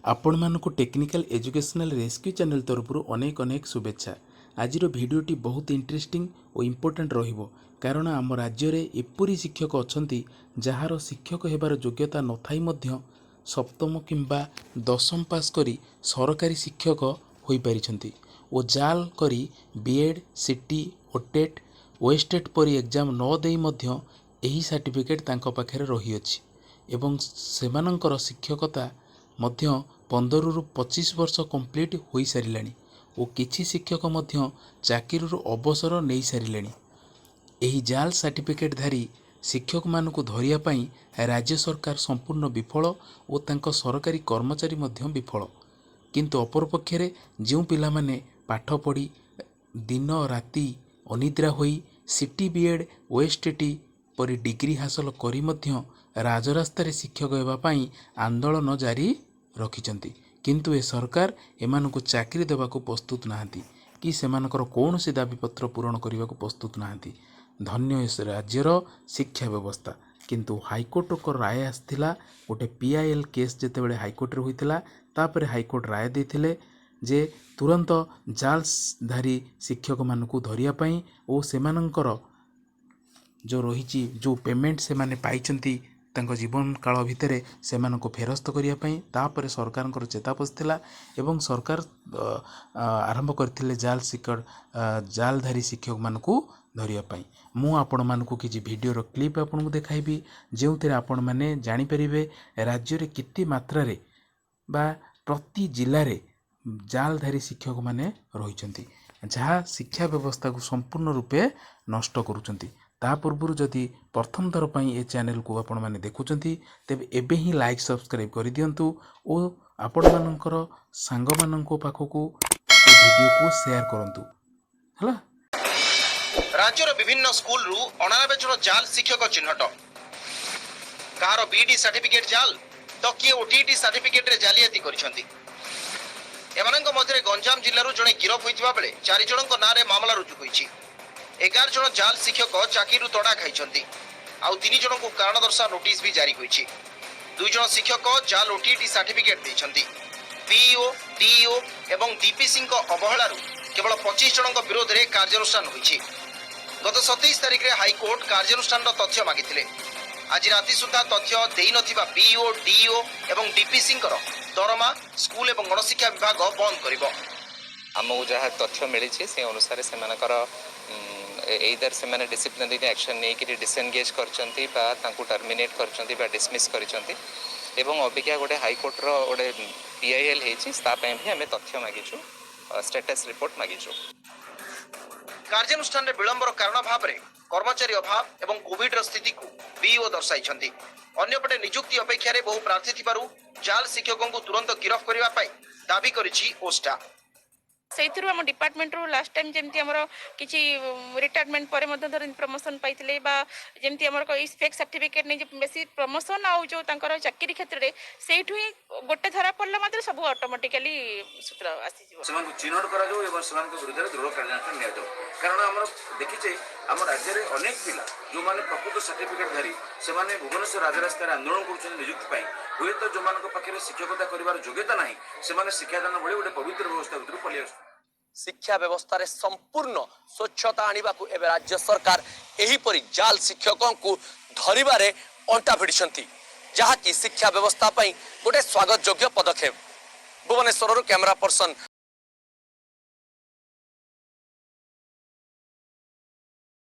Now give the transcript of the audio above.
ଆପଣମାନଙ୍କୁ technical educational rescue channel ତରଫରୁ ଅନେକ ଅନେକ ଶୁଭେଚ୍ଛା। ଆଜିର ଭିଡ଼ିଓଟି ବହୁତ ଇଣ୍ଟରେଷ୍ଟିଂ ଓ ଇମ୍ପୋର୍ଟାଣ୍ଟ ରହିବ, କାରଣ ଆମ ରାଜ୍ୟରେ ଏପରି ଶିକ୍ଷକ ଅଛନ୍ତି, ଯାହାର ଶିକ୍ଷକ ହେବାର ଯୋଗ୍ୟତା ନଥାଇ ମଧ୍ୟ ସପ୍ତମ କିମ୍ବା ଦଶମ ପାସ୍ କରି ସରକାରୀ ଶିକ୍ଷକ ହୋଇପାରିଛନ୍ତି ଓ ଜାଲ କରି ବିଏଡ଼୍, ସିଟି, ଓଟେଟ୍, ଓଏସଟେଟ୍ ପରି ଏକ୍ଜାମ୍ ନ ଦେଇ ମଧ୍ୟ ଏହି ସାର୍ଟିଫିକେଟ୍ ତାଙ୍କ ପାଖରେ ରହିଅଛି ଏବଂ ସେମାନଙ୍କର ଶିକ୍ଷକତା ମଧ୍ୟ 15ରୁ 25 ବର୍ଷ କମ୍ପ୍ଲିଟ୍ ହୋଇସାରିଲାଣି ଓ କିଛି ଶିକ୍ଷକ ମଧ୍ୟ ଚାକିରିରୁ ଅବସର ନେଇସାରିଲେଣି। ଏହି ଜାଲ ସାର୍ଟିଫିକେଟ୍ଧାରୀ ଶିକ୍ଷକମାନଙ୍କୁ ଧରିବା ପାଇଁ ରାଜ୍ୟ ସରକାର ସମ୍ପୂର୍ଣ୍ଣ ବିଫଳ ଓ ତାଙ୍କ ସରକାରୀ କର୍ମଚାରୀ ମଧ୍ୟ ବିଫଳ। କିନ୍ତୁ ଅପରପକ୍ଷରେ ଯେଉଁ ପିଲାମାନେ ପାଠ ପଢ଼ି, ଦିନ ରାତି ଅନିଦ୍ରା ହୋଇ ସିଟି, ବିଏଡ଼୍, ଓଏସଟିଟି ପରି ଡିଗ୍ରୀ ହାସଲ କରି ମଧ୍ୟ ରାଜରାସ୍ତାରେ ଶିକ୍ଷକ ହେବା ପାଇଁ ଆନ୍ଦୋଳନ ଜାରି ରଖିଛନ୍ତି, କିନ୍ତୁ ଏ ସରକାର ଏମାନଙ୍କୁ ଚାକିରି ଦେବାକୁ ପ୍ରସ୍ତୁତ ନାହାନ୍ତି କି ସେମାନଙ୍କର କୌଣସି ଦାବିପତ୍ର ପୂରଣ କରିବାକୁ ପ୍ରସ୍ତୁତ ନାହାନ୍ତି। ଧନ୍ୟ ଏ ରାଜ୍ୟର ଶିକ୍ଷା ବ୍ୟବସ୍ଥା! କିନ୍ତୁ ହାଇକୋର୍ଟଙ୍କ ରାୟ ଆସିଥିଲା। ଗୋଟେ ପିଆଇଏଲ୍ କେସ୍ ଯେତେବେଳେ ହାଇକୋର୍ଟରେ ହୋଇଥିଲା, ତାପରେ ହାଇକୋର୍ଟ ରାୟ ଦେଇଥିଲେ ଯେ ତୁରନ୍ତ ଜାଲଧାରୀ ଶିକ୍ଷକମାନଙ୍କୁ ଧରିବା ପାଇଁ ଓ ସେମାନଙ୍କର ଯେଉଁ ରହିଛି, ଯେଉଁ ପେମେଣ୍ଟ ସେମାନେ ପାଇଛନ୍ତି ତାଙ୍କ ଜୀବନ କାଳ ଭିତରେ, ସେମାନଙ୍କୁ ଫେରସ୍ତ କରିବା ପାଇଁ। ତାପରେ ସରକାରଙ୍କର ଚେତା ପଶିଥିଲା ଏବଂ ସରକାର ଆରମ୍ଭ କରିଥିଲେ ଜାଲଧାରୀ ଶିକ୍ଷକମାନଙ୍କୁ ଧରିବା ପାଇଁ। ମୁଁ ଆପଣମାନଙ୍କୁ କିଛି ଭିଡ଼ିଓର କ୍ଲିପ୍ ଆପଣଙ୍କୁ ଦେଖାଇବି, ଯେଉଁଥିରେ ଆପଣମାନେ ଜାଣିପାରିବେ ରାଜ୍ୟରେ କେତେ ମାତ୍ରାରେ ବା ପ୍ରତି ଜିଲ୍ଲାରେ ଜାଲଧାରୀ ଶିକ୍ଷକମାନେ ରହିଛନ୍ତି, ଯାହା ଶିକ୍ଷା ବ୍ୟବସ୍ଥାକୁ ସମ୍ପୂର୍ଣ୍ଣ ରୂପେ ନଷ୍ଟ କରୁଛନ୍ତି। ତା ପୂର୍ବରୁ ଯଦି ପ୍ରଥମ ଥର ପାଇଁ ଏ ଚ୍ୟାନେଲକୁ ଆପଣମାନେ ଦେଖୁଛନ୍ତି, ତେବେ ଏବେ ହିଁ ଲାଇକ୍, ସବସ୍କ୍ରାଇବ୍ କରିଦିଅନ୍ତୁ ଓ ଆପଣମାନଙ୍କର ସାଙ୍ଗମାନଙ୍କ ପାଖକୁ ଏ ଭିଡ଼ିଓକୁ ସେୟାର କରନ୍ତୁ। ହେଲା। ରାଜ୍ୟର ବିଭିନ୍ନ ସ୍କୁଲରୁ 89 ଜଣ ଜାଲ ଶିକ୍ଷକ ଚିହ୍ନଟ। କାହାର ବିଇଡି ସାର୍ଟିଫିକେଟ ଜାଲ ତ କିଏ ଓଟିଇଟି ସାର୍ଟିଫିକେଟରେ ଜାଲିଆତି କରିଛନ୍ତି। ଏମାନଙ୍କ ମଧ୍ୟରେ ଗଞ୍ଜାମ ଜିଲ୍ଲାରୁ ଜଣେ ଗିରଫ ହୋଇଥିବା ବେଳେ ଚାରି ଜଣଙ୍କ ନାଁରେ ମାମଲା ରୁଜୁ ହୋଇଛି। 11 ଜଣ ଜାଲ ଶିକ୍ଷକ ଚାକିରିରୁ ତଡ଼ା ଖାଇଛନ୍ତି। ଆଉ ତିନି ଜଣଙ୍କୁ କାରଣ ଦର୍ଶା ନୋଟିସ୍ ବି ଜାରି ହୋଇଛି। ଦୁଇ ଜଣ ଶିକ୍ଷକ ଜାଲ ଓଟିଇଟି ସାର୍ଟିଫିକେଟ ଦେଇଛନ୍ତି। ବିଇଓ, ଡିଇଓ ଏବଂ ଡିପିସିଙ୍କ ଅବହେଳାରୁ କେବଳ 25 ଜଣଙ୍କ ବିରୋଧରେ କାର୍ଯ୍ୟାନୁଷ୍ଠାନ ହୋଇଛି। ଗତ 27 ତାରିଖରେ ହାଇକୋର୍ଟ କାର୍ଯ୍ୟାନୁଷ୍ଠାନର ତଥ୍ୟ ମାଗିଥିଲେ। ଆଜି ରାତି ସୁଦ୍ଧା ତଥ୍ୟ ଦେଇନଥିବା ବିଇଓ, ଡିଇଓ ଏବଂ ଡିପିସିଙ୍କର ଦରମା ସ୍କୁଲ ଏବଂ ଗଣଶିକ୍ଷା ବିଭାଗ ବନ୍ଦ କରିବ। ଆମକୁ ଯାହା ତଥ୍ୟ ମିଳିଛି, ସେ ଅନୁସାରେ ସେମାନଙ୍କର ଏଇଦର ସେମାନେ ଡିସିପ୍ଲିନାରୀ ଆକ୍ସନ୍ ନେଇକରି ଡିସଏନଗେଜ୍ କରିଛନ୍ତି ବା ତାଙ୍କୁ ଟର୍ମିନେଟ୍ କରିଛନ୍ତି ବା ଡିସମିସ୍ କରିଛନ୍ତି। ଏବଂ ଅବିକା ଗୋଟେ ହାଇକୋର୍ଟର ଗୋଟେ ପିଆଇଏଲ୍ ହେଇଛି, ତା ପାଇଁ ବି ଆମେ ତଥ୍ୟ ମାଗିଛୁ, ଷ୍ଟାଟସ୍ ରିପୋର୍ଟ ମାଗିଛୁ। କାର୍ଯ୍ୟାନୁଷ୍ଠାନରେ ବିଳମ୍ବର କାରଣ ଭାବରେ କର୍ମଚାରୀ ଅଭାବ ଏବଂ କୋଭିଡର ସ୍ଥିତିକୁ ବିଇଓ ଦର୍ଶାଇଛନ୍ତି। ଅନ୍ୟପଟେ ନିଯୁକ୍ତି ଅପେକ୍ଷାରେ ବହୁ ପ୍ରାର୍ଥୀ ଥିବାରୁ ଜାଲ ଶିକ୍ଷକଙ୍କୁ ତୁରନ୍ତ ଗିରଫ କରିବା ପାଇଁ ଦାବି କରିଛି ଓଷ୍ଟା। ସେଇଥିରୁ ଆମ ଡିପାର୍ଟମେଣ୍ଟରୁ ଲାଷ୍ଟ ଟାଇମ୍ ଯେମିତି ଆମର କିଛି ରିଟାୟାରମେଣ୍ଟ ପରେ ମଧ୍ୟ ଧର ପ୍ରମୋସନ୍ ପାଇଥିଲେ ବା ଯେମିତି ଆମର ଏଇ ଫେକ୍ ସାର୍ଟିଫିକେଟ୍ ନେଇ ବେଶୀ ପ୍ରମୋସନ୍ ଆଉ ଯେଉଁ ତାଙ୍କର ଚାକିରି କ୍ଷେତ୍ରରେ, ସେଇଠୁ ହିଁ ଗୋଟେ ଧରା ପଡ଼ିଲା ମାତ୍ରେ ସବୁ ଅଟୋମେଟିକାଲି ସୂତ୍ର ଆସିଯିବ। ସେମାନଙ୍କୁ ଚିହ୍ନଟ କରାଯାଉ ଏବଂ ସେମାନଙ୍କ ବିରୁଦ୍ଧରେ ଦୃଢ଼ କାର୍ଯ୍ୟାନୁଷ୍ଠାନ ନିଆଯାଉ। କାରଣ ଆମର ଦେଖିଛେ, ଆମ ରାଜ୍ୟରେ ଅନେକ ପିଲା ଯେଉଁମାନେ ପ୍ରକୃତ ସାର୍ଟିଫିକେଟ୍ ଧାରୀ, ସେମାନେ ଭୁବନେଶ୍ୱର ରାଜରାସ୍ତାରେ ଆନ୍ଦୋଳନ କରୁଛନ୍ତି ନିଯୁକ୍ତି ପାଇଁ। ହୁଏତ ଯେଉଁମାନଙ୍କ ପାଖରେ ଶିକ୍ଷକତା କରିବାର ଯୋଗ୍ୟତା ନାହିଁ, ସେମାନେ ଶିକ୍ଷାଦାନ ଭଳି ଗୋଟେ ପବିତ୍ର ବ୍ୟବସ୍ଥା ଭିତରୁ ପଳେଇ ଆସୁଛନ୍ତି। ଶିକ୍ଷା ବ୍ୟବସ୍ଥାରେ ସମ୍ପୂର୍ଣ୍ଣ ସ୍ୱଚ୍ଛତା ଆଣିବାକୁ ଏବେ ରାଜ୍ୟ ସରକାର ଏହିପରି ଜାଲ ଶିକ୍ଷକଙ୍କୁ ଧରିବାରେ ଅଣ୍ଟା ଭିଡ଼ିଛନ୍ତି, ଯାହାକି ଶିକ୍ଷା ବ୍ୟବସ୍ଥା ପାଇଁ ଗୋଟେ ସ୍ୱାଗତ ଯୋଗ୍ୟ ପଦକ୍ଷେପ। ଭୁବନେଶ୍ୱରରୁ କ୍ୟାମେରା ପର୍ସନ